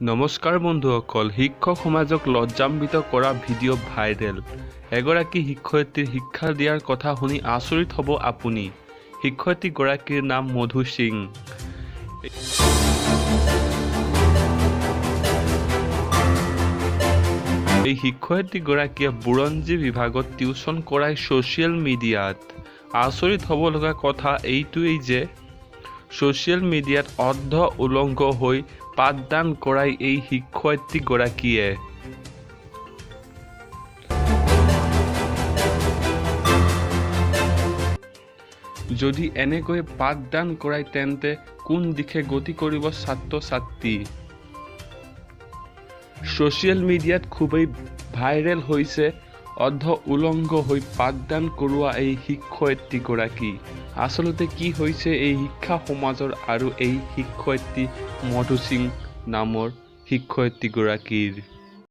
নমস্কাৰ বন্ধুসকল, শিক্ষক সমাজক লজ্জান্বিত কৰা ভিডিঅ' ভাইৰেল। এগৰাকী শিক্ষয়িত্ৰীৰ শিক্ষা দিয়াৰ কথা শুনি আচৰিত হ'ব আপুনি। শিক্ষয়িত্ৰীগৰাকীৰ নাম মধু সিং। এই শিক্ষয়িত্ৰীগৰাকীয়ে বুৰঞ্জী বিভাগত টিউচন কৰাই ছ'চিয়েল মিডিয়াত। আচৰিত হ'ব লগা কথা এইটোৱেই যে ছ'চিয়েল মিডিয়াত অৰ্ধ উলংগ হৈ পাঠদান কৰাই এই শিক্ষয়িত্ৰীগৰাকীয়ে। যদি এনেকৈয়ে পাঠদান কৰাই তেন্তে কোন দিশে গতি কৰিব ছাত্ৰ-ছাত্ৰী? ছ'চিয়েল মিডিয়াত খুবেই ভাইৰেল হৈছে অৰ্ধ উলংগ হৈ পাঠদান কৰোৱা এই শিক্ষয়িত্ৰীগৰাকী। আচলতে কি হৈছে এই শিক্ষা সমাজৰ আৰু এই শিক্ষয়িত্ৰী মধু সিং নামৰ শিক্ষয়িত্ৰীগৰাকীৰ?